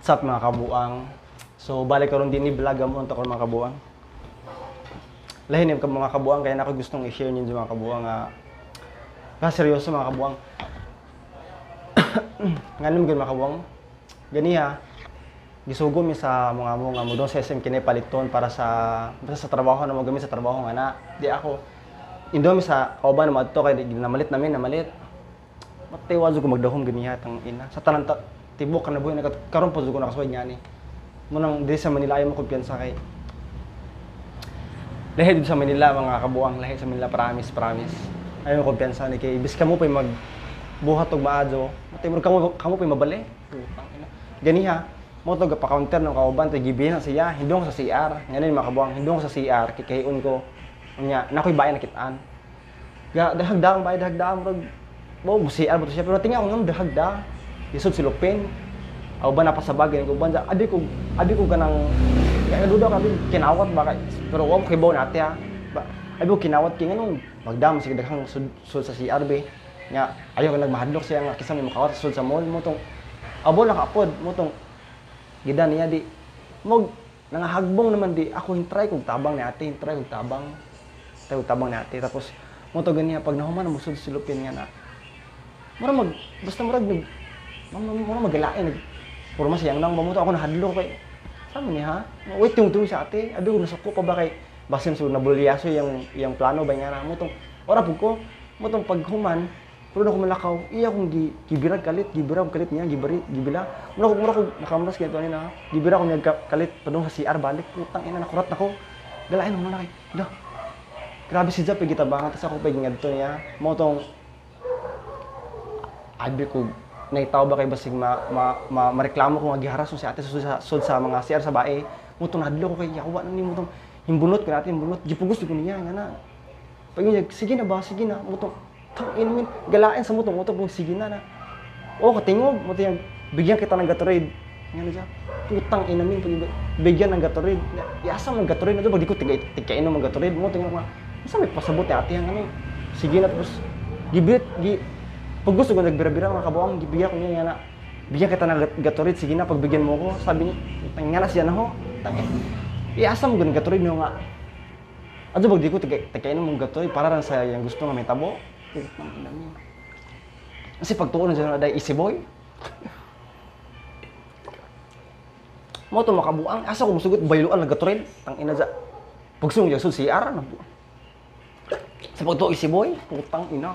What's up, mga kabuang? So balik karon din ni vlog mo unta karon, mga kabuang. Lahin ni mga kabuang kaya na ako gustong i-share ninyo, mga kabuang, nga ah, seryoso, mga kabuang. Nganong gyud, mga kabuang? Ganiha gisugo mi sa mga mo nga mo sa SM kini paliton para sa basta sa trabaho na mo gamit sa trabaho nga na. Di ako indo mi sa kauban na madto kay namalit namin namalit. Matay wa ko magdahom ganiha, tang ina. Sa tanan ta, tibok ka na buhay karon pa jud ko nakasuway niya ni. Munang diri sa Manila ayaw mo kumpiyansa kay lahi dito sa Manila, mga kabuang, lahi sa Manila, promise, promise. Ayaw mo kumpiyansa ni kay bis kamo pa'y mag buhat og maadyo, matay mo kamo kamo pa'y mabali. Putang ina. Ganiha, mo to pa counter ng kauban tay gibihin na siya, hindong sa CR. Ngayon, mga kabuang, hindong sa CR kay kahiun ko. Unya, nakoy bayan nakitaan. Ga dahagdaang bay dahagdaang murag mo mo CR ba to siya, pero tingnan ko ngam dahagda. Isod si Lupin. Aw ba napasabag gani ko banza abi ko kanang kaya duda ka kinawat ba kay pero wa mo kibaw na ate ha. Ba abi ko kinawat kay nganong magdam sige daghang sud, sud sa CRB nga ayaw ka nagmahadlok siya nga kisa may makawat sa sud sa mall mo tong abo nakaapod mo tong gida niya di mo nangahagbong naman di ako hintry kog tabang ni ate, hintry kog tabang, try kog tabang ni ate. Tapos mo to ganiya pag nahuman mo sud si Lupin nga na mura mag basta murag nag mura magalain nag puro mas yang nang mamuto ako nahadlok kay sabi niya ha wait tung tung sa ate abi ko nasuko pa ba kay basin so nabulyaso yang yang plano ba nga na mo tong ora pud ko mo tong paghuman pero na ko malakaw iya akong gi, gibirag kalit, gibirag kalit niya gibiri gibila mura ko nakamras kay ani na gibira ko niya kalit padung sa CR balik. Putang ina, nakurat nako, galain mo na kay la grabe si Jap gitabangan. Tas ako pa ngadto niya mo tong abi ko naitaw ba kay basig ma, ma, ma mareklamo ko nga giharas si ate sa mga CR sa bae mo tong nahadlok ko kay yawa na ni mo tong himbunot ko natin himbunot gipugos ko niya nga na pag niya sige na ba sige na mo tong tang inumin galain sa mo tong sige na na oh katingog mo tong bigyan kita ng Gatorade nga na siya. Putang ina min pag bigyan ng Gatorade yasa ng Gatorade na do pag di ko tigay tigainom ng Gatorade mo tingnan ko nga asa may pasabot ni ate ang ano sige na. Tapos gibit gi pag gusto ko nagbira-bira, mga kabuang, gibigyan ko niya nga na bigyan kita ng Gatorade, sige na, pagbigyan mo ko. Sabi niya tang nga na siya na ho tang eh iasa mo ganun Gatorade no nga adto pag di ko tigay tigainom mong Gatorade para lang sa yang gusto nga may tabo. Putang ina min kasi pagtuon na siya na easy boy mo to makabuang asa ko musugot bayluan ng Gatorade, tang ina za pagsung ya sud CR na sa pagtuo easy boy, putang ina.